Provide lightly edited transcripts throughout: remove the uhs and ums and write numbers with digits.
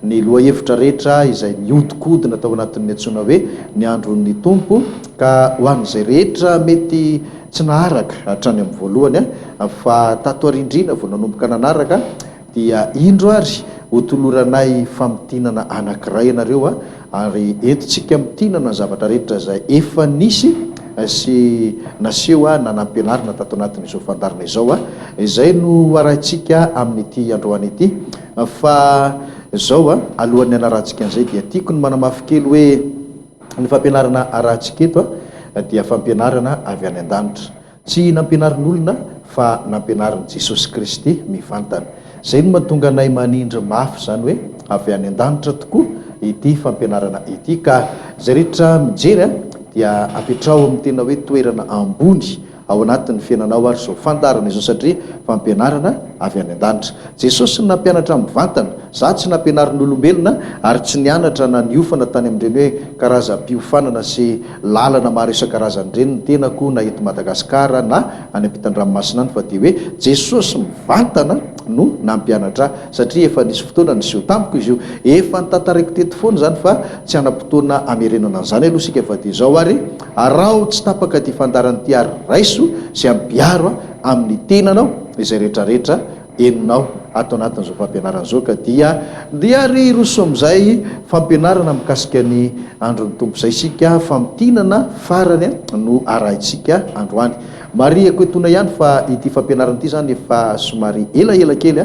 ny lohahevitra rehetra izay nihodinkodina tao anatin'ny antsoina hoe ny andron'ny Tompo ka ho an'izay rehetra mety tsy naharaka hatrany amin'ny voalohany fa tato arindrina vao nanomboka nanaraka dia indro ary hotoloranay famintinana anankiray ianareo ary entintsika mintinana ny zavatra rehetra izay efa nisy sy naseho na nampianarina tato anatin'izao fandaharana izao. Izay no ho arahintsika amin'ity androany ity. Fa izao, alohan'ny hanarahantsika an'izay dia tiako ny manamafy kely hoe ny fampianarana arahantsika eto dia fampianarana avy any an-danitra. Tsy nampianarin'olona fa nampianarin'i Jesosy Kristy mivantana. Izay no mahatonga anay manindry mafy izany hoe avy any an-danitra tokoa ity fampianarana ity ka izay rehetra mijery dia apetraho amin'ny tena hoe toerana ambony ao anatin'ny fiainanao ary izao fandaharana izao satria fampianarana avy any an-danitra. Jesosy no nampianatra mivantana, za tsy nampianarin'olombelona ary tsy nianatra na niofana tany amin'ireny hoe karazam-piofanana sy lalana maro isan-karazany ireny ny tenako na eto Madagasikara na any ampitan-dranomasina any fa dia hoe Jesosy mivantana no nampianatra ahy satria efa nisy fotoana niseho tamiko izy io. Efa notantaraiko teto foana izany fa tsy hanam-potoana hamerenana an'izany aloha isika fa dia izao ary araho tsy tapaka ity fandaharana ity ary raiso sy ampiharo amin'ny tenanao izay rehetrarehetra henonao ato anatin'izao fampianarana izao ka dia ndeha ary hiroso amin'izay fampianarana mikasika ny andron'ny Tompo izay isika, famintinana farany no arahintsika androany. Marihiko etoana ihany fa ity fampianarana ity izany efa somary elaela kely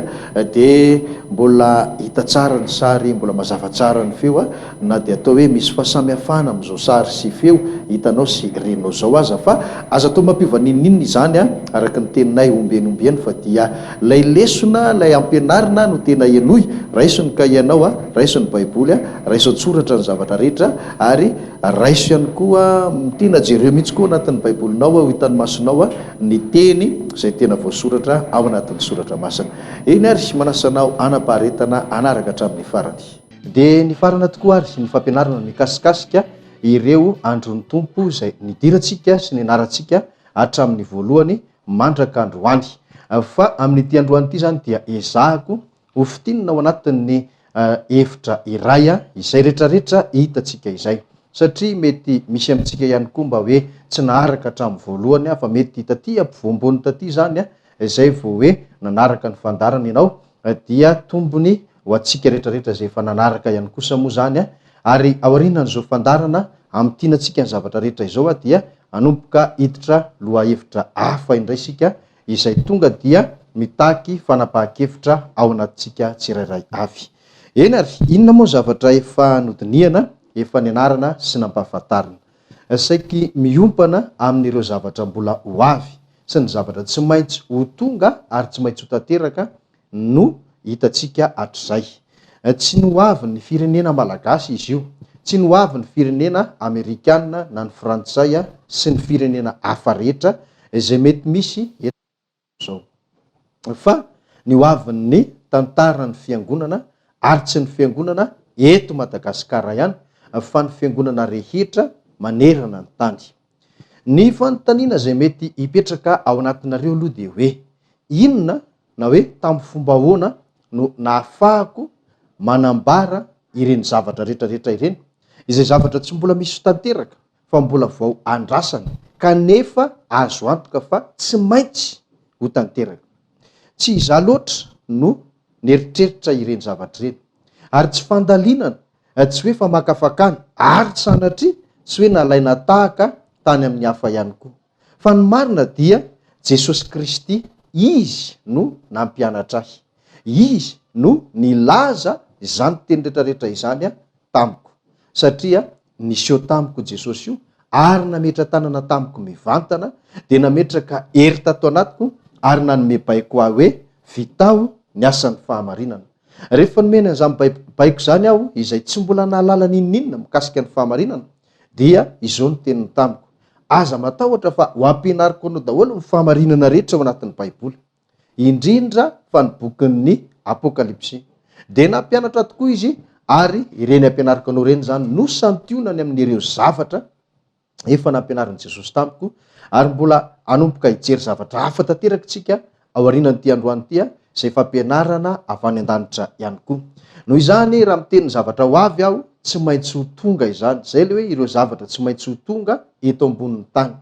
dia mbola hita tsara ny sary, mbola mazava tsara ny feo na dia atao hoe misy fahasamihafana amin'izao sary sy feo hitanao sy renao izao aza fa aza atao mampiova n'inon'inona izany araka ny teninay ombieny ombieny fa dia ilay lesona ilay ampianarina no tena henoy, raiso ny kahianao, raiso ny baiboly, raiso an-tsoratra ny zavatra rehetra ary raiso ihany koa tena jereo mihitsy koa anatin'ny baibolinao ho hitan'ny masonao ny teny izay tena voasoratra ao anatin'ny soratra masina. Eny ary manasa anao hanam-paharetana hanaraka hatramin'ny farany. Dia nifarana tokoa ary ny fampianarana mikasikasika ireo andron'ny Tompo izay nidirantsika sy nianarantsika hatramin'ny voalohany mandraka androany. Fa amin'ity androany ity izany dia ezahako ho fintinina ao anatin'ny hevitra iray izay retraretra hitantsika izay. Satria mety misy amintsika ihany koa mba hoe tsy naharaka hatramin'ny voalohany fa mety taty ampovoambony taty izany izay vao hoe nanaraka ny fandaharana ianao dia tombony ho antsika retraretra izay efa nanaraka ihany kosa moa izany ary aorianan'izao fandaharana hamintinantsika ny zavatra rehetra izao dia hanomboka hiditra lohahevitra hafa indray isika izay tonga dia mitaky fanapahan-kevitra ao anatintsika tsirairay avy. Eny ary, inona moa ny zavatra efa nodinihana, efa nianarana sy nampahafantarina? Saiky miompana amin'ireo zavatra mbola ho avy sy ny zavatra tsy maintsy ho tonga ary tsy maintsy ho tanteraka no hitantsika hatrizay. Tsy ny ho avin'ny firenena malagasy izy io, tsy ny ho avin'ny firenena amerikana na ny frantsay sy ny firenena hafa rehetra izay mety misy eto izao, fa ny ho avin'ny tantaran'ny fiangonana ary tsy ny fiangonana eto Madagasikara ihany fa ny fiangonana rehetra manerana ny tany. Ny fanontaniana izay mety hipetraka ao anatinareo aloha dia hoe, inona na hoe tamin'ny fomba ahoana no nahafahako manambara ireny zavatra rehetra rehetra ireny, izay zavatra tsy mbola misy tanteraka fa mbola vao andrasana kanefa azo antoka fa tsy maintsy ho tanteraka. Tsy izaho loatra no nieritreritra ireny zavatra ireny, ary tsy fandalinana, tsy hoe famakafakana, ary sanatria tsy hoe nalaina tahaka tany amin'ny hafa ihany koa. Fa ny marina dia Jesosy Kristy, Izy no nampianatra ahy. Izy no nilaza izany teny rehetrarehetra izany tamiko. Satria niseho tamiko Jesosy io ary nametra-tanana tamiko mivantana, dia nametraka hery tato anatiko ary nanome baiko ahy hoe, Vitao ny asan'ny fahamarinana. Rehefa nomeny an'izany baiko izany aho, izay tsy mbola nahalala n'inon'inona mikasika ny fahamarinana, dia izao no teniny tamiko, Aza matahotra fa ho ampianariko anao daholo ny fahamarinana rehetra ao anatin'ny Baiboly, indrindra fa ny bokin'ny Apokalypsy. Dia nampianatra tokoa izy, ary ireny ampianariko anao ireny izany no santionany amin'ireo zavatra efa nampianarin'i Jesosy tamiko, ary mbola hanomboka hijery zavatra hafa tanteraka isika aorianan'ity androany ity, izay fampianarana avy any an-danitra ihany koa. Noho izany, raha miteny ny zavatra ho avy aho, tsy maintsy ho tonga izany. Izay ilay hoe ireo zavatra tsy maintsy ho tonga eto ambonin'ny tany.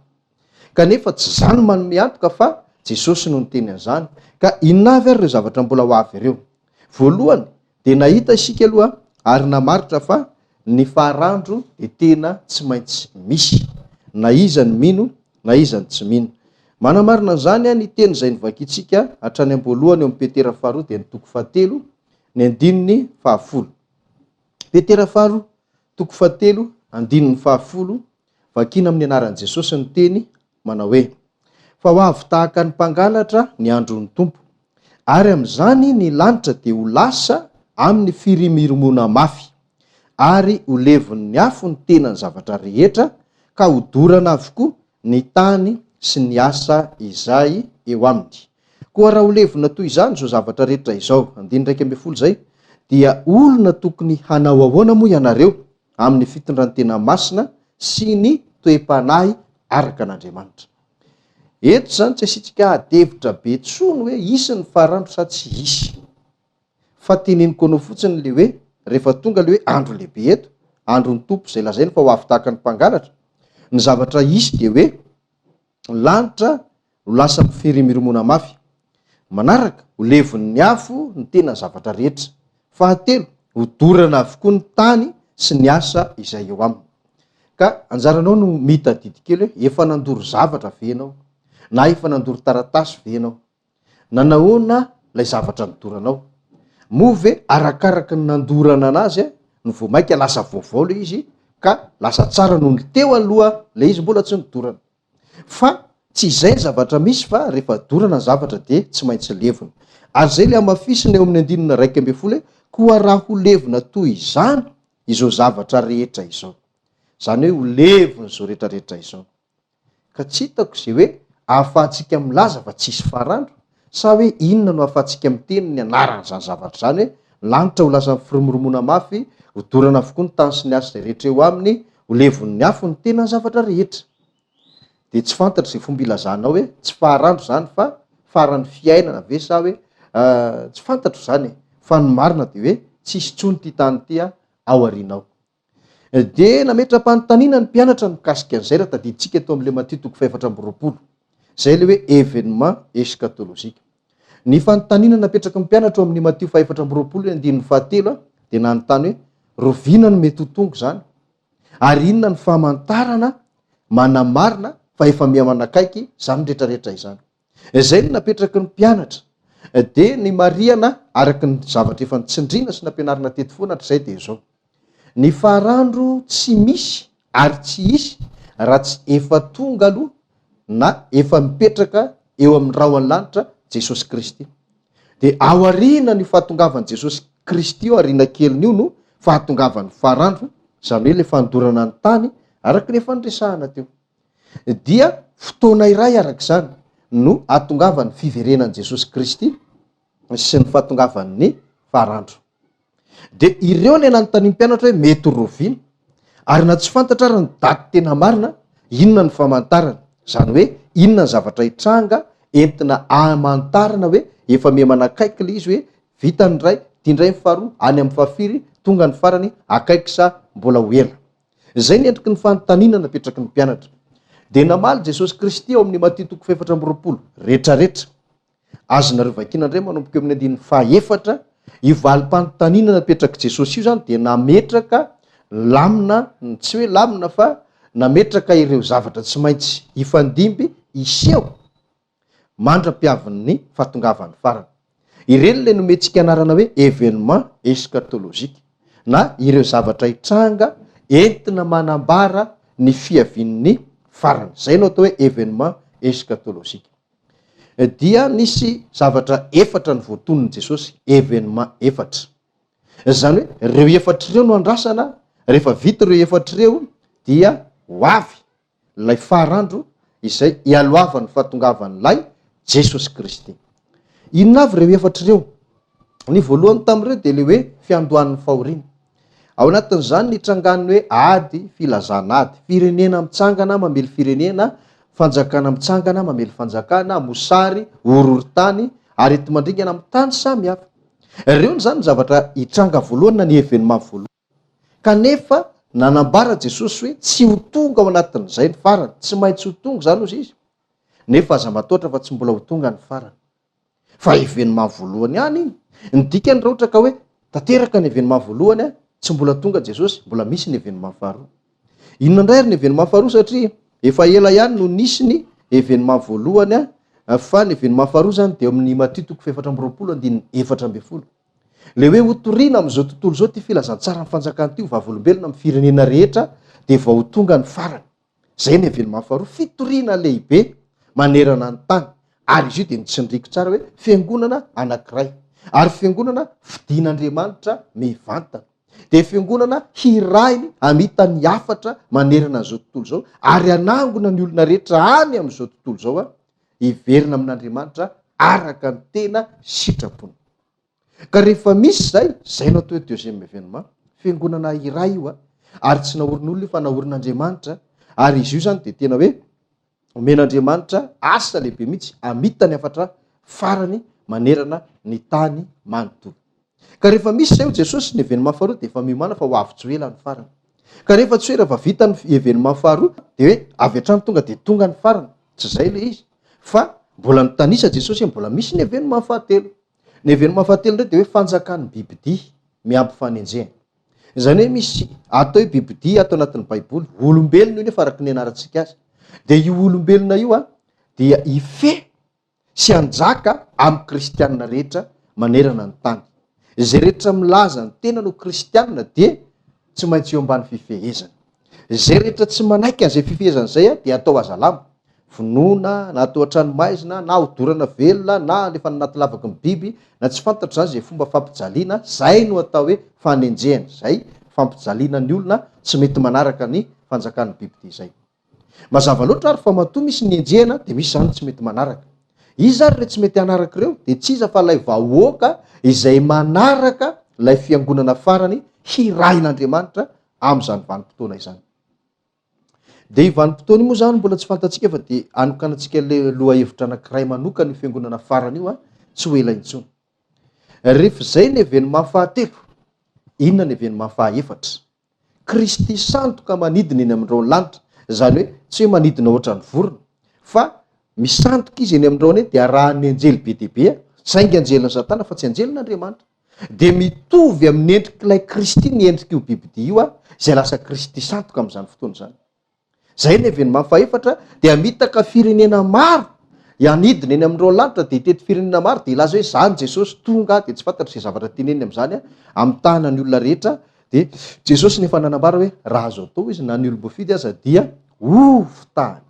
Kanefa tsy izaho no manome antoka fa Jesosy no niteny an'izany. Ka inona avy ary ireo zavatra mbola ho avy ireo? Voalohany, dia nahita isika aloha ary namaritra fa ny faharandro dia tena tsy maintsy misy, na iza no mino na iza no tsy mino. Manamarina an'izany ny teny izay novakintsika hatrany am-boalohany eo amin'ny Petera faharoa dia ny toko fahatelo, ny andininy fahafolo. Petera faharoa, toko fahatelo, andininy fahafolo, Vakina amin'ny anaran'i Jesosy ny teny manao hoe, Fa ho avy tahaka ny mpangalatra ny andron'ny Tompo, ary amin'izany ny lanitra dia ho lasa amin'ny firimirimoana mafy, ary ho levon'ny afo ny tenan'ny zavatra rehetra, ka hodorana avokoa ny tany sy ny asa izay eo aminy. Koa raha ho levona toy izany izao zavatra rehetra izao, andininy 11 izay, dia olona tokony hanao ahoana moa ianareo? amin'ny fitondran-tena masina sy ny toe-panahy araka an'Andriamanitra. Eto izany tsy asiantsika ady hevitra be intsony hoe hisy ny farandro sa tsy hisy. Fa teneniko anao fotsiny le hoe rehefa tonga le hoe andro lehibe eto, andron'ny Tompo izay lazainy fa ho avy tahaka ny mpangalatra, ny zavatra hisy dia hoe lanitra ho lasa mifirimirimoana mafy. Manaraka, ho levon'ny afo ny tena zavatra rehetra. Fahatelo, ho dorana avokoa ny tany sy ny asa izay eo aminy. Ka anjaranao no mitadidy kely hoe efa nandoro zavatra ve ianao? Na efa nandoro taratasy ve ianao? Nanahoana ilay zavatra nodoranao? Moa ve arakaraka ny nandorana anazy no vao mainka lasa vaovao ilay izy ka lasa tsara noho ny teo aloha ilay izy mbola tsy nodorana? Fa tsy izay ny zavatra misy fa rehefa dorana ny zavatra dia tsy maintsy levona. Ary izay ilay hamafisina eo amin'ny andininy 11 hoe koa raha ho levona toy izany izao zavatra rehetra izao. Izany hoe ho levona izao rehetra rehetra izao. Ka tsy hitako izay hoe ahafahantsika milaza fa tsisy farandro sa hoe inona no ahafahantsika miteny ny anaran'izany zavatra izany hoe lanitra ho lasa firomoromoana mafy, ho dorana avokoa ny tany sy ny asa izay rehetra eo aminy, ho levon'ny afo ny tenan'ny zavatra rehetra. Dia tsy fantatro izay fomba ilazanao hoe tsy faharandro izany fa faran'ny fiainana ve sa hoe tsy fantatro izany e! Fa ny marina dia hoe tsisy intsony ity tany ity ao aoriana ao. Dia nametra-panontaniana ny mpianatra mikasika an'izay raha tadidintsika eto amin'ilay Matio toko fahefatra amby 20. Izay ilay hoe événement eschatologique. Ny fanontaniana napetraky ny mpianatra ao amin'ny Matio fahefatra amby 20 andininy fahatelo dia nanontany hoe roviana no mety ho tonga izany? Ary inona ny famantarana manamarina fa efa miha-manakaiky izany rehetrarehetra izany? Izay no napetraky ny mpianatra. Dia ny marihana araka ny zavatra efa nitsindriana sy nampianarina teto foana hatrizay dia izao, Ny farandro tsy misy ary tsy hisy raha tsy efa tonga aloha na efa mipetraka eo amin'ny rahon'ny lanitra Jesosy Kristy. Dia aorianan'io fahatongavan'i Jesosy Kristy io, aoriana kelin'io no fahatongavan'ny farandro, izany hoe ilay fandorana ny tany araka ny efa niresahana teo. Dia fotoana iray araka izany no ahatongavan'ny fiverenan'i Jesosy Kristy sy ny fahatongavan'ny farandro. Dia ireo ilay nanontanian'ny mpianatra hoe mety ho roviana? Ary na tsy fantatra ary ny daty tena marina, inona ny famantarana? Izany hoe inona ny zavatra hitranga entina hamantarana hoe efa miha manakaiky ilay izy hoe vita ny iray, ity indray ny faharoa, any amin'ny fahafiry, tonga ny farany, akaiky sa mbola ho ela? Izay ny endriky ny fanontaniana napetraky ny mpianatra. Dia namaly Jesosy Kristy ao amin'ny Matio toko fahefatra amby 20, retraretra. Azonareo vakiana indray manomboka eo amin'ny andininy fahaefatra, io valim-panontaniana napetrak'i Jesosy io izany dia nametraka lamina, tsy hoe lamina fa nametraka ireo zavatra tsy maintsy hifandimby hiseho mandra-piavin'ny fahatongavan'ny farany. Ireny ilay nomentsika anarana hoe événement eschatologique na ireo zavatra hitranga entina manambara ny fiavian'ny farany. Izay no atao hoe événement eschatologique. Dia nisy zavatra efatra ny voatonin'i Jesosy, événement efatra. Izany hoe ireo efatra ireo no andrasana, rehefa vita ireo efatra ireo dia ho avy ilay farandro izay ialohavan'ny fahatongavan'ilay Jesosy Kristy. Inona avy ireo efatra ireo? Ny voalohany tamin'ireo dia ilay hoe fiandohan'ny fahoriana. Ao anatin'izany ny itrangan'ny hoe ady, filazana ady, firenena mitsangana mamely firenena, fanjakana mitsangana mamely fanjakana, mosary, horohorontany, Areti-mandringana amin'ny tany samy hafa. Ireo izany ny zavatra hitranga voalohany na ny événement voalohany. Kanefa nanambara Jesosy hoe tsy ho tonga ao anatin'izay ny farany. Tsy maintsy ho tonga izany hozy izy. Nefa aza matahotra fa tsy mbola ho tonga ny farany. Fa événement voalohany ihany iny. Ny dikany raha ohatra ka hoe tanteraka ny événement voalohany, tsy mbola tonga Jesosy, mbola misy ny événement faharoa. Inona indray ary ny événement faharoa satria efa ela ihany no nisy ny événement voalohany fa ny événement faharoa izany dia eo amin'ny Matio toko fahefatra amby 20 andininy 14. Ilay hoe hotorina amin'izao tontolo izao ity filazantsaran'ny fanjakana ity ho vavolombelona amin'ny firenena rehetra dia vao ho tonga ny farany. Izay ny événement faharoa, fitoriana lehibe manerana ny tany. Ary izy io dia nitsindriko tsara hoe fiangonana anankiray. Ary fiangonana fidin'Andriamanitra mivantana. Dia fiangonana hirahiny hamita ny hafatra manerana an'izao tontolo izao ary hanangona ny olona rehetra any amin'izao tontolo izao hiverina amin'Andriamanitra araka ny tena sitrapony. Ka rehefa misy izay, izay no atao hoe deuxième événement, fiangonana iray io ary tsy naorin'olona io fa naorin'Andriamanitra ary izy io izany dia tena hoe omen'Andriamanitra asa lehibe mihitsy hamita ny hafatra farany manerana ny tany manontolo. Ka rehefa misy izay hoy Jesosy ny événement faharoa dia efa miomàna fa ho avy tsy ho ela ny farany. Ka rehefa tsy hoe rehefa vita ny événement faharoa dia hoe avy hatrany tonga dia tonga ny farany. Tsy izay ilay izy. Fa mbola nitanisa Jesosy hoe mbola misy ny événement fahatelo. Ny événement fahatelo indray dia hoe fanjakan'ny bibidia miampy fanenjehana. Izany hoe misy atao hoe bibidia ato anatin'ny baiboly, olombelona io nefa araka ny nianarantsika azy. Dia io olombelona io dia hifehy sy hanjaka amin'ny kristianina rehetra manerana ny tany. Izay rehetra milaza ny tenany ho kristianina dia tsy maintsy eo ambany fifehezany. Izay rehetra tsy manaiky an'izay fifehezana izay dia atao hazalama, vonoina na atao an-tranomaizina na hodorana velona na alefa any anaty lavaky ny biby na tsy fantatro izany izay fomba fampijaliana, izay no atao hoe fanenjehana, izay fampijaliana ny olona tsy mety manaraka ny fanjakan'ny bibidia izay. Mazava loatra ary fa matoa misy ny enjehina dia misy izany tsy mety manaraka. Iza ary ireo tsy mety hanaraka ireo? Dia tsy iza fa ilay vahoaka izay manaraka ilay fiangonana farany hirahin'Andriamanitra amin'izany vanim-potoana izany. Dia io vanim-potoana io moa izany mbola tsy fantatsika fa dia hanokanantsika ilay lohahevitra anankiray manokana io fiangonana farany io tsy ho ela intsony. Rehefa izay ny événement fahatelo, inona ny événement fahaefatra? Kristy sandoka manidina eny amin'ny rahon'ny lanitra, izany hoe tsy hoe manidina ohatran'ny vorona, fa misandoka izy eny amin'ny rahona eny dia arahan'ny anjely be dia be, saingy anjelin'i Satana fa tsy anjelin'Andriamanitra. Dia mitovy amin'ny endrik'ilay Kristy ny endrik'io bibidia io, izay lasa Kristy sandoka amin'izany fotoana izany. Izay ny événement fahefatra dia hamitaka firenena maro, hanidina eny amin'ireo lanitra dia hitety firenena maro dia hilaza hoe zany Jesosy tonga dia tsy fantatro izay zavatra teneniny amin'izany hamitahana ny olona rehetra dia Jesosy no efa nanambara hoe raha azo atao izy na ny olom-boafidy aza dia ho fitahany.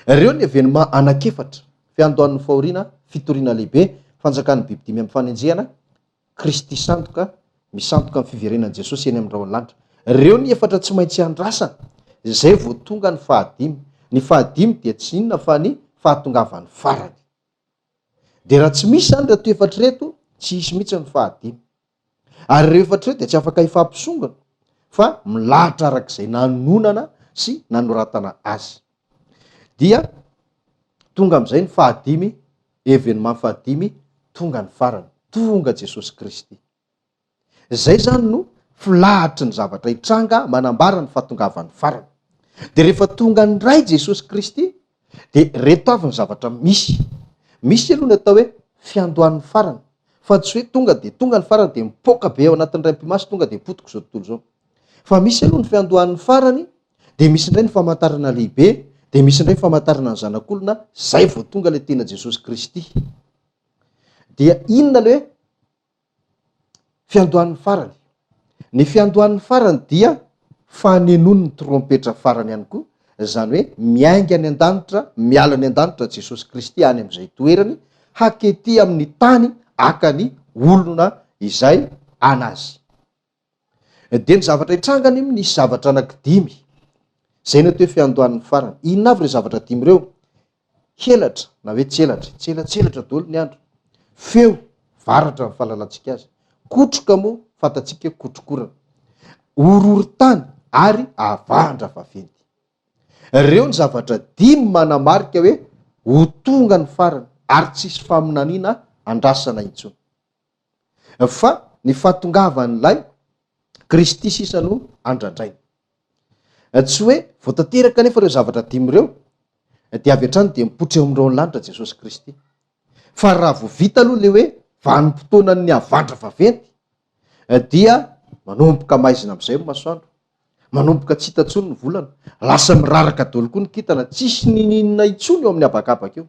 Ireo ny événement anakefatra, fiandohan'ny fahoriana, fitoriana lehibe, fanjakan'ny biby dimy amin'ny fanenjehana, Kristy sandoka, misandoka amin'ny fiverenan'i Jesosy eny amin'ny rahon'ny lanitra. Ireo ny efatra tsy maintsy andrasana, izay vao tonga ny fahadimy. Ny fahadimy dia tsy inona fa ny fahatongavan'ny farany. Dia raha tsy misy izany ireto efatra ireto, tsy hisy mihitsy ny fahadimy. Ary ireo efatra ireo dia tsy afaka hifampisongona fa milahatra araka izay nanononana sy nanoratana azy. Dia tonga amin'izay ny fahadimy, événement fahadimy, tonga ny farany, tonga Jesosy Kristy. Izay izany no filahatry ny zavatra hitranga manambara ny fahatongavan'ny farany. Dia rehefa tonga indray Jesosy Kristy, dia ireto avy ny zavatra misy. Misy aloha ny atao hoe fiandohan'ny farany, fa tsy hoe tonga dia tonga ny farany dia mipoaka be ao anatin'ny iray pimaso tonga dia potika izao tontolo izao. Fa misy aloha ny fiandohan'ny farany, dia misy indray ny famantarana lehibe, dia misy indray ny famantarana ny Zanak'olona, zay vao tonga ilay tena Jesosy Kristy. Dia inona ilay hoe fiandohan'ny farany? Ny fiandohan'ny farany dia fanenoan'ny trompetra farany ihany koa, izany hoe miainga any an-danitra, miala any an-danitra Jesosy Kristy any amin'izay toerany, hakety amin'ny tany haka ny olona izay an'Azy. Dia ny zavatra hitranga anie misy zavatra anaky dimy. Izay no atao hoe fiandohan'ny farany. Inona avy ireo zavatra dimy ireo? Helatra na hoe tselatra. Tselatselatra daholo ny andro. Feo, varatra ny fahalalantsika azy. Kotroka moa, fantatsika hoe kotrokorana. Horohorontany ary havandra vaventy. Ireo ny zavatra dimy manamarika hoe ho tonga ny farany ary tsisy faminaniana andrasana intsony. Fa ny fahatongavan'ilay Kristy sisa no andrandraina. Tsy hoe vao tanteraka anefa ireo zavatra dimy ireo dia avy hatrany dia mipoitra eo amin'ny rahon'ny lanitra Jesosy Kristy. Fa raha vao vita aloha ilay hoe vanim-potoanan'ny havandra vaventy dia manomboka maizina amin'izay ny masoandro, manomboka tsy hita intsony ny volana, lasa miraraka daholo koa ny kintana, tsisy ninininona intsony eo amin'ny habakabaka eo.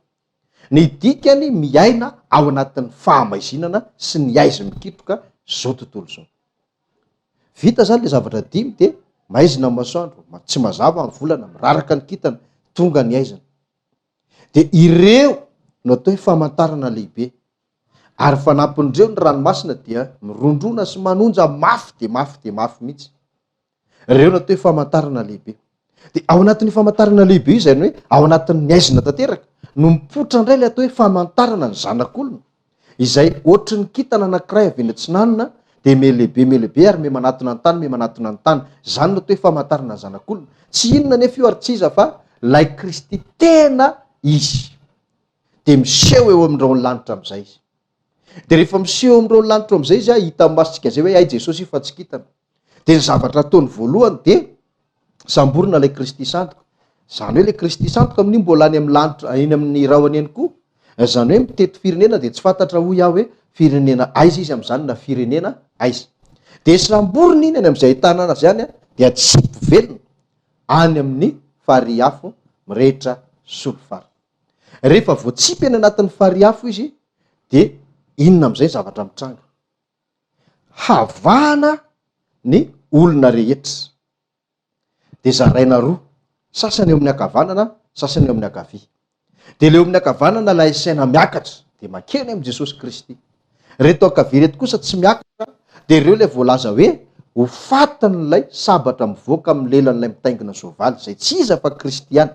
Ny dikany miaina ao anatin'ny fahamaizinana sy ny haizi-mikitroka izao tontolo izao. Vita izany ilay zavatra dimy dia maizina ny masoandro, tsy mazava ny volana, miraraka ny kintana, tonga ny haizina. Dia ireo no atao hoe famantarana lehibe. Ary fanampin'ireo ny ranomasina dia mirondrona sy manonja mafy dia mafy dia mafy mihitsy. Ireo no atao hoe famantarana lehibe. Dia ao anatin'io famantarana lehibe io izany hoe ao anatin'ny haizina tanteraka no mipoitra indray ilay atao hoe famantarana ny zanak'olona izay ohatry ny kintana anankiray avy eny atsinanana dia mihalehibe mihalehibe ary miha-manatona ny tany miha-manatona ny tany. Izany no atao hoe famantarana ny zanak'olona. Tsy inona anefa io ary tsy iza fa ilay Kristy tena izy. Dia miseho eo amin'ny rahon'ny lanitra amin'izay izy. Dia rehefa miseho eo amin'ny rahon'ny lanitra eo amin'izay izy, hitan'ny masontsika izay hoe hay Jesosy io fa tsy kintana. Dia ny zavatra ataony voalohany dia samborina ilay Kristy sandoka. Izany hoe ilay Kristy sandoka amin'io mbola any amin'ny lanitra, eny amin'ny rahona eny koa. Izany hoe mitety firenena dia tsy fantatra hoy aho hoe firenena aiza izy amin'izany na firenena aiza. Dia samborina iny any amin'izay ahitana azy any dia atsipy velona any amin'ny farihy afo mirehitra solifara. Rehefa voatsipy any anatin'ny farihy afo izy dia inona amin'izay ny zavatra mitranga? Havahana ny olona rehetra. Dia zaraina roa, sasany eo amin'ny ankavanana, sasany eo amin'ny ankavia. Dia ilay eo amin'ny ankavanana ilay asaina miakatra, dia mankeny amin'i Jesosy Kristy. Ireto ankavia ireto kosa tsy miakatra, dia ireo ilay voalaza hoe ho fatin'ilay sabatra mivoaka amin'ny lelan'ilay mitaingina soavaly, izay tsy iza fa Kristy ihany.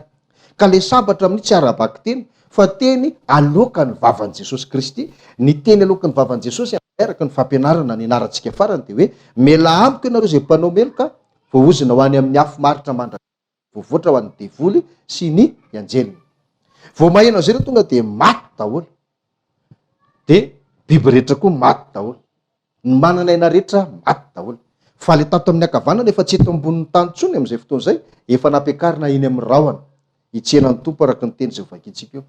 Ka ilay sabatra amin'io tsy ara-bakiteny fa teny aloakan'ny vavan'i Jesosy Kristy. Ny teny aloakan'ny vavan'i Jesosy araka ny fampianarana nianarantsika farany dia hoe, Mialà amiko ianareo izay mpanao meloka, voaozona ho any amin'ny afo maharitra mandrakizay, voavoatra ho an'ny devoly sy ny anjeliny. Vao maheno an'izay ireo tonga dia maty daholo. Dia biby rehetra koa maty daholo. Ny manana aina rehetra maty daholo. Fa le tato amin'ny ankavanana efa tsy eto ambonin'ny tany intsony amin'izay fotoana izay, efa nampiakarina eny amin'ny rahona, hitsena ny Tompo araka ny teny izay hovakintsika eo.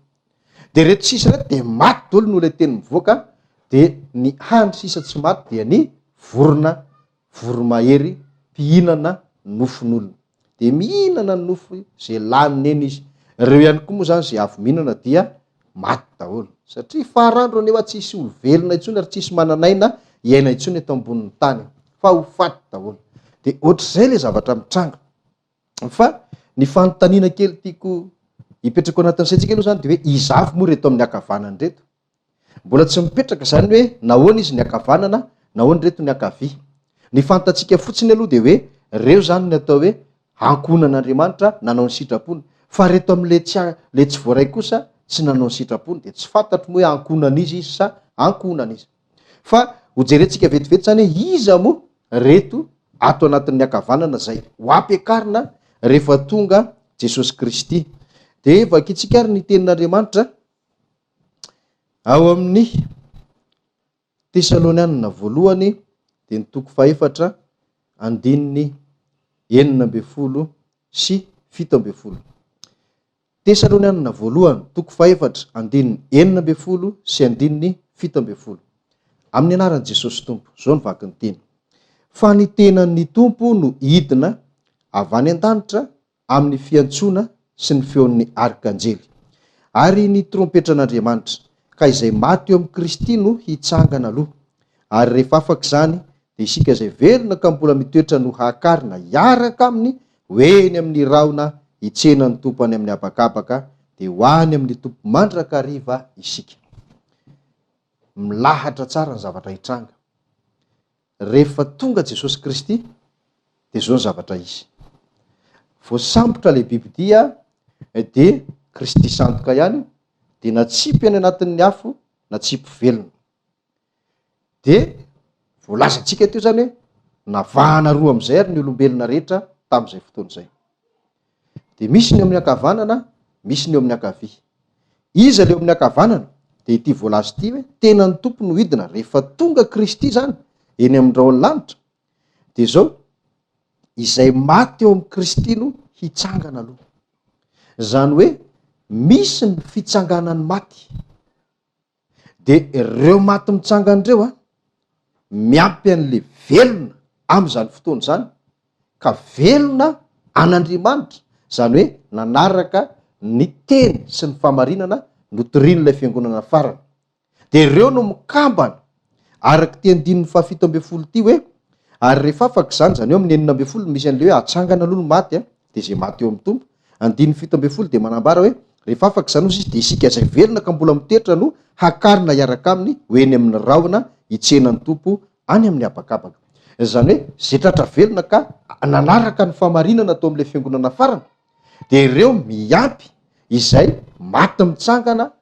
Dia ireto sisa ireto dia maty daholo noho ilay teny mivoaka, dia ny hany sisa tsy maty dia ny vorona, voromahery mpihinana nofon'olona. Dia mihinana ny nofo izay laniny eny izy. Ireo ihany koa moa izany izay avy mihinana dia maty daholo. Satria farandro anie hoa tsisy olo velona intsony ary tsisy manan'aina hiaina intsony eto ambonin'ny tany fa ho faty daholo. Dia ohatr'izay ilay zavatra mitranga. Fa ny fanontaniana kely tiako hipetraka ao anatin'ny saintsika aloha izany dia hoe iza avy moa ireto amin'ny ankavanana ireto? Mbola tsy mipetraka izany hoe nahoana izy ny ankavanana, nahoana ireto ny ankavia. Ny fantatsika fotsiny aloha dia hoe ireo izany ny atao hoe ankohonan'Andriamanitra nanao ny sitrapony, fa ireto amin'ilay tsy ilay tsy voaray kosa tsy nanao ny sitrapony dia tsy fantatro moa hoe ankohonan'iza izy sa ankohonan'iza. Fa hojerentsika vetivety izany hoe iza moa ireto ato anatin'ny ankavanana izay ho ampiakarina rehefa tonga Jesosy Kristy. Dia vakintsika ary ny tenin'Andriamanitra Ao amin'ny Tesalonianina voalohany dia ny toko fahefatra andininy 16 sy 17. Tesalonianina voalohany toko fahefatra andininy 16 sy andininy 17. Amin'ny anaran'i Jesosy Tompo, izao no vaky ny teny. Fa ny tenan'ny Tompo no hidina avy any an-danitra amin'ny fiantsoana sy ny feon'ny arkanjely, ary ny trompetran'Andriamanitra, ka izay maty eo amin'i Kristy no hitsangana aloha. Ary rehefa afaka izany, dia isika izay velona ka mbola mitoetra no hakarina hiaraka aminy ho eny amin'ny rahona hitsena ny Tompo any amin'ny habakabaka, dia ho any amin'ny Tompo mandrakariva isika. Milahatra tsara ny zavatra hitranga. Rehefa tonga Jesosy Kristy dia zao ny zavatra hisy. Voasambotra ilay bibidia dia Kristy sandoka ihany io, dia natsipy any anatin'ny afo, natsipy velona. Dia voalazantsika teo izany hoe navahana roa amin'izay ary ny olombelona rehetra tamin'izay fotoana izay. Dia misy ny eo amin'ny ankavanana, misy ny eo amin'ny ankavia. Iza ilay eo amin'ny ankavanana? Dia ity voalaza ity hoe tenan'ny Tompo no hidina rehefa tonga Kristy izany eny amin'ny rahon'ny lanitra. Dia izao, izay maty eo amin'i Kristy no hitsangana aloha. Izany hoe misy ny fitsanganan'ny maty. Dia ireo maty mitsangana ireo an, miampy an'ilay velona amin'izany fotoana izany, ka velona an'Andriamanitra, izany hoe nanaraka ny teny sy ny fahamarinana notorian'ilay fiangonana farany. Dia ireo no mikambana, araka ity andininy fahafito ambin'ny folo ity hoe, Ary rehefa afaka izany, izany hoe amin'ny 16 no misy an'ilay hoe hatsangana aloha ny maty, dia izay maty eo amin'ny Tompo. Andininy 17 dia manambara hoe, Rehefa afaka izany, hozy izy, dia isika izay velona ka mbola mitoetra no hakarina hiaraka aminy ho eny amin'ny rahona hitsena ny Tompo any amin'ny habakabaka. Izany hoe, izay tratra velona ka nanaraka ny fahamarinana tao amin'ilay fiangonana farany, dia ireo miampy izay maty mitsangana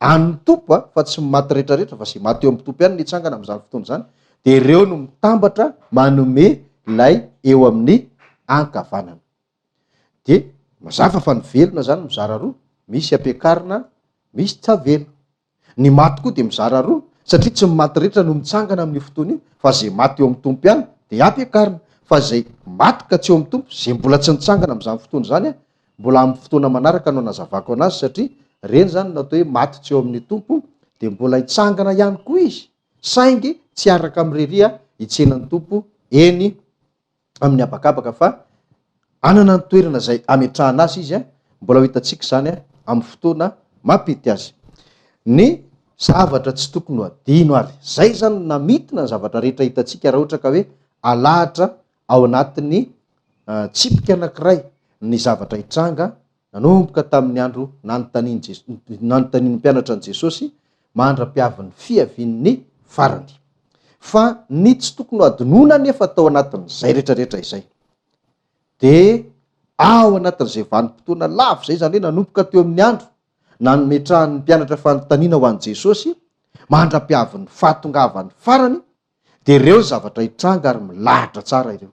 an'ny Tompo a, fa tsy ny maty rehetrarehetra fa izay maty eo amin'ny Tompo ihany no hitsangana amin'izany fotoana izany, dia ireo no mitambatra manome ilay eo amin'ny ankavanana. Dia mazava fa ny velona izany mizara roa, misy ampiakarina, misy tavela. Ny maty koa dia mizara roa, satria tsy ny maty rehetra no mitsangana amin'io fotoana io, fa izay maty eo amin'ny Tompo ihany dia ampiakarina, fa izay maty ka tsy eo amin'ny Tompo, izay mbola tsy nitsangana amin'izany fotoana izany, Mbola amin'ny fotoana manaraka no anazavako anazy satria reny zany no atao hoe maty tsy eo amin'ny Tompo dia mbola hitsangana ihany koa izy saingy tsy hiaraka amin'i Reria hitsena ny Tompo eny amin'ny habakabaka fa hanana ny toerana izay hametrahana azy izy, mbola ho hitantsika izany amin'ny fotoana mampety azy. Ny zavatra tsy tokony ho adino ary izay izany no namintina ny zavatra rehetra hitantsika raha ohatra ka hoe alahatra ao anatin'ny tsipika anankiray ny zavatra hitranga nanomboka tamin'ny andro nanontanian'i Jes- nanontanian'ny mpianatra an'i Jesosy mandra-piavin'ny fiavian'ny farany. Fa ny tsy tokony ho adinoina anefa tao anatin'izay rehetrarehetra izay dia ao anatin'izay vanim-potoana lava izay, izany hoe nanomboka teo amin'ny andro nametrahan'ny mpianatra fanontaniana ho an'i Jesosy mandra-piavin'ny fahatongavan'ny farany, Dia ireo ny zavatra hitranga ary milahatra tsara ireo.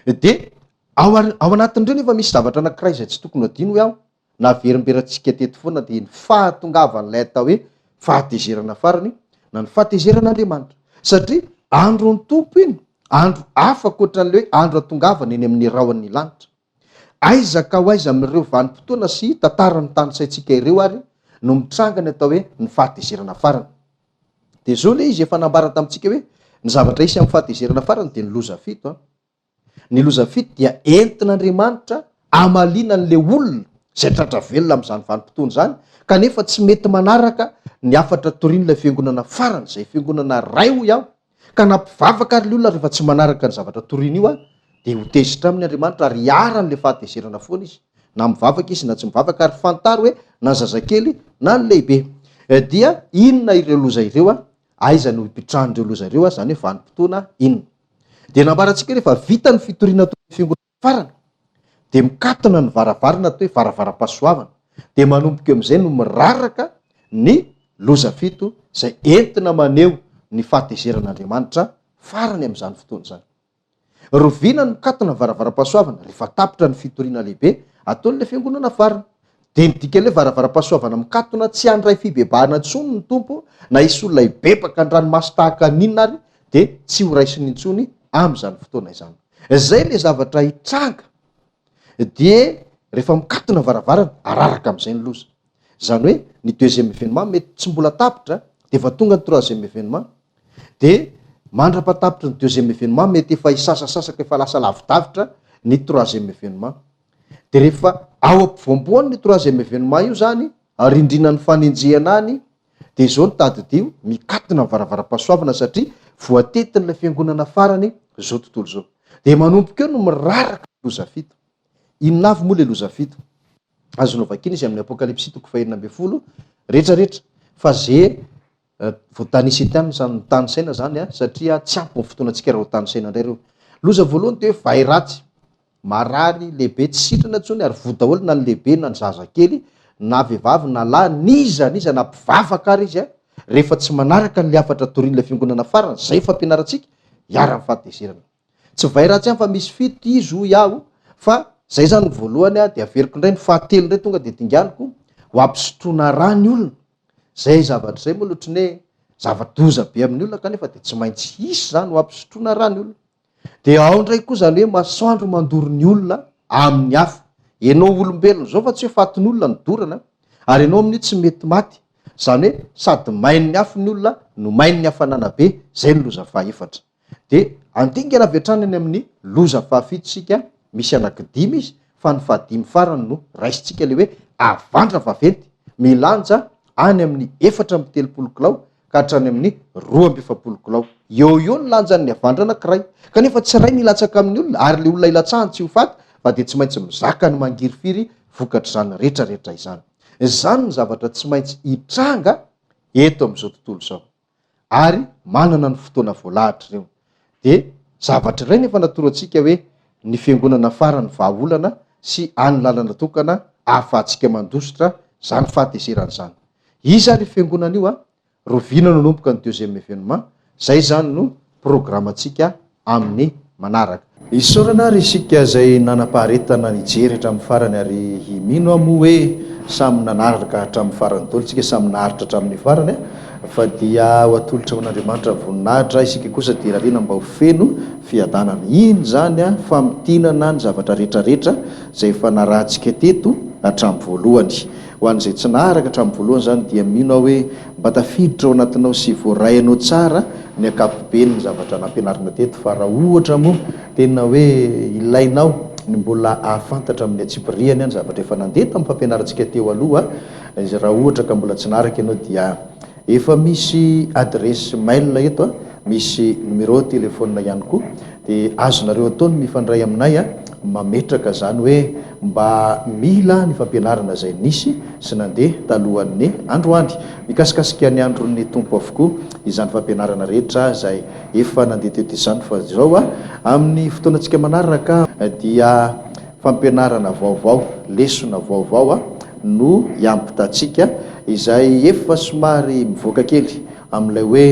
Dia ao ao anatin'ireo nefa misy zavatra anankiray izay tsy tokony ho adino hoy aho, naverimberantsika teto foana dia ny fahatongavan'ilay atao hoe fahatezerana farany na ny fahatezeran'Andriamanitra. Satria andron'ny Tompo iny, andro hafa ankoatran'ilay hoe andro hatongavana eny amin'ny rahon'ny lanitra. Aiza ka ho aiza amin'ireo vanim-potoana sy tantara notanisaintsika ireo ary no mitranga ny atao hoe ny fahatezerana farany? Dia izao ilay izy, efa nambara tamintsika hoe ny zavatra hisy amin'ny fahatezerana farany dia ny loza fito an. Ny loza fito dia entin'Andriamanitra hamaliana an'ilay olona izay tratra velona amin'izany vanim-potoana izany kanefa tsy mety manaraka ny hafatra torian'ilay fiangonana farany, izay fiangonana iray hoy aho, Ka na mpivavaka ary le olona rehefa tsy manaraka ny zavatra toriny io dia ho tezitra aminy Andriamanitra ary hiharan'le fahatezerana foana izy na mivavaka izy na tsy mivavaka ary fantaro hoe na ny zazakely na ny lehibe dia inona ireo loza ireo aiza no hipitrahan'ireo loza ireo zany hoe vanim-potoana inona dia nambarantsika rehefa vita ny fitoriana tao amin'ny fiangonana farany dia mikatona ny varavarana atao hoe varavaram-pahasoavana dia manomboka eo amin'izay no miraraka ny loza fito izay entina maneho ny fahatezeran'Andriamanitra farany amin'izany fotoana izany. Rovina no mikatona ny varavaram-pahasoavana rehefa tapitra ny fitoriana lehibe ataon'ilay fiangonana farany. Dia ny dikan'ilay varavaram-pahasoavana mikatona tsy handray fibebahana intsony ny Tompo na hisy olona hibebaka an-dranomaso tahaka ny inona ary dia tsy ho raisiny intsony amin'izany fotoana izany. Izay ilay zavatra hitranga dia rehefa mikatona varavarana, araraka amin'izay ny loza. Izany hoe ny deuxième événement mety tsy mbola tapitra dia efa tonga ny troisième événement. Dia mandra-pahatapitry ny deuxième événement mety efa hisasasasaka efa lasa lavidavitra ny troisième événement. Dia rehefa ao ampovoampoany ny troisième événement io izany, arindrinan'ny fanenjehana any, Dia izao no tadidio, mikatona ny varavaram-pahasoavana satria voatetin'ilay fiangonana farany izao tontolo izao. Dia manomboka eo no miraraka ny loza fito. Inona avy moa ilay loza fito? Azonao vakiana izy amin'ny Apokalypsy toko fahenina ambin'ny folo rehetrarehetra. Fa ze voatanisa ety aminy samy mitanisaina izany satria tsy ampy ny fotoanantsika raha ho tanisaina indray ireo. Loza voalohany dia hoe vay ratsy. Marary, lehibe tsy sitrana intsony ary voa daholo na ny lehibe na ny zaza kely, na vehivavy na lahy, n'iza n'iza na mpivavaka ary izy rehefa tsy manaraka an'ilay hafatra torian'ilay fiangonana farany, izay fampianarantsika, hiharan'ny fahatezerana. Tsy vay ratsy ihany fa misy fito izy hoy aho fa izay izany ny voalohany dia averiko indray ny fahatelo indray tonga dia dinganiko. ho ampisotroana rà ny olona. Izay zavatra izay moa ohatry ny hoe zava-doza be amin'ny olona kanefa dia tsy maintsy hisy izany ho ampisotroana rà ny olona. Dia ao indray koa izany hoe masoandro mandoro ny olona amin'ny afo. Ianao olombelona izao fa tsy hoe fatin'olona no dorana ary ianao amin'io tsy mety maty. Izany hoe sady main'ny afo ny olona no main'ny hafanana be, izay no loza fahefatra. Dia handingana avy hatrany any amin'ny loza fahafito isika, misy anankidimy izy fa ny fahadimy farany no raisintsika ilay hoe avandra vaventy milanja any amin'ny 34 kilao ka hatrany amin'ny 42 kilao. Eo ho eo ny lanjan'ny avandra anankiray. Kanefa tsy iray ny hilatsaka amin'ny olona ary ilay olona ilatsahany tsy ho faty fa dia tsy maintsy mizaka ny mangirifiry vokatr'izany rehetrarehetra izany. Izany ny zavatra tsy maintsy hitranga eto amin'izao tontolo izao. Ary manana ny fotoana voalahatra ireo. Dia zavatra iray nefa natoro antsika hoe ny fiangonana farany vahaolana sy any lalana tokana ahafahantsika mandositra izany fahatezerana izany. Iza ary io fiangonana io a? Roviana no nanomboka ny deuxième événement? Zay izany no programantsika amin'ny manaraka. Isaorana ary isika izay nanam-paharetana nijery hatramin'ny farany ary mino aho moa hoe samy nanaraka hatramin'ny farany daholo isika, samy naharitra hatramin'ny farany fa dia ho atolotra ho an'Andriamanitra ny voninahitra, isika kosa dia irariana mba ho feno fiadanana. Iny izany famintinana ny zavatra rehetrarehetra izay efa narahantsika teto hatramin'ny voalohany. Ho an'izay tsy naharaka hatramin'ny voalohany izany dia mino aho hoe mba tafiditra ao anatinao sy voaray anao tsara ny ankapobeny ny zavatra nampianarina teto fa raha ohatra moa tena hoe ilainao ny mbola ahafantatra amin'ny antsipiriany ny zavatra efa nandeha tamin'ny fampianarantsika teo aloha raha ohatra ka mbola tsy naharaka ianao dia efa misy adiresy mail eto misy numéro téléphone ihany koa Dia azonareo atao ny mifandray aminay mametraka izany hoe mba mila ny fampianarana izay nisy sy nandeha talohan'ny androany. Mikasikasika ny andron'ny Tompo avokoa izany fampianarana rehetra izay efa nandeha teto izany fa izao amin'ny fotoanantsika manaraka dia fampianarana vaovao, lesona vaovao no hiampitantsika izay efa somary mivoaka kely amin'ilay hoe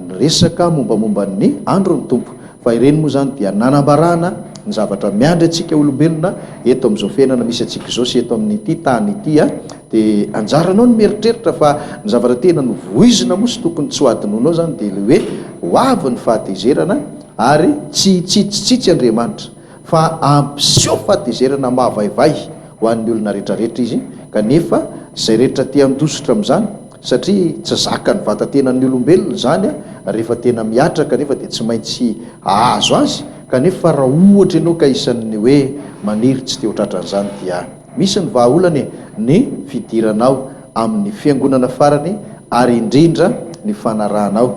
niresaka mombamomba ny andron'ny Tompo, fa ireny moa izany dia nanambarana ny zavatra miandry antsika olombelona eto amin'izao fiainana misy antsika izao sy eto amin'ity tany ity a, dia anjaranao ny mieritreritra fa ny zavatra tena novoizina moa sy tokony tsy ho adinoinao izany dia ilay hoe ho avy ny fahatezerana ary tsy hitsitsitsitsy Andriamanitra fa hampiseho fahatezerana mahavaivay ho an'ny olona rehetrarehetra izy, kanefa izay rehetra te handositra amin'izany, satria tsy zakan'ny vata-tenan'ny olombelona izany rehefa tena mihatra kanefa dia tsy maintsy hahazo azy, kanefa raha ohatra ianao ka isan'ny hoe maniry tsy te ho tratran'izany dia misy ny vahaolana e, ny fidiranao amin'ny fiangonana farany ary indrindra ny fanarahanao.